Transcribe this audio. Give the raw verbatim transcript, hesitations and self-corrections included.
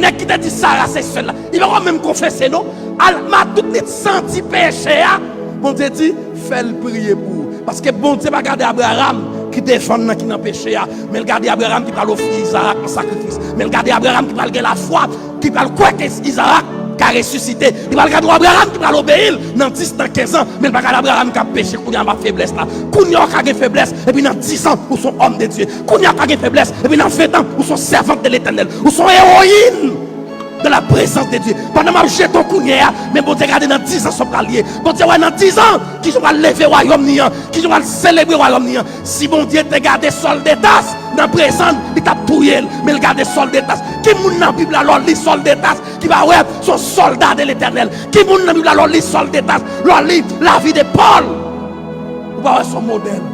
Nèg ki te di Sara se sèl la, li poko menm konfese non. Alma tout li t santi peche a. Bondye di, fè l priye pou ou. Paske Bondye pa gade Abraram ki defann nan ki nan peche a, men l gade Abraram ki pral ofri Izarak an sakrifis. Men l gade Abraram ki pral gen lafwa, ki pral kwè ke Izarak ka resisite. Li pral gade Abraram ki pral obeyi l nan dis, nan kenz an, men l pa gade Abraram k ap peche kounye a, pa feblès la. Kounye a w ka gen feblès, epi nan dis an, ou se yon òm de Dye. Kounye a w ka gen feblès, epi nan ven an, ou se yon sèvant de Letènèl. Ou se yon ewoyin de la prezans de Dye. Pandan m ap jete w kounye a, men Bondye gade nan dis an sa w pral ye. Bondye wè nan dis an, kijan w pral leve wayòm ni an, kijan w pral selebre wayòm ni an. Si Bondye te gade Sòl de Tas nan prezan, li t ap touye l, men l gade Sòl de Tas. Ki moun nan Bib la, lè w li Sòl de Tas, ki pa wè se yon sòlda de Letènèl? Ki moun nan Bib la, lè w li Sòl de Tas, lè w li lavi de Pòl, ou pa wè se yon modèl?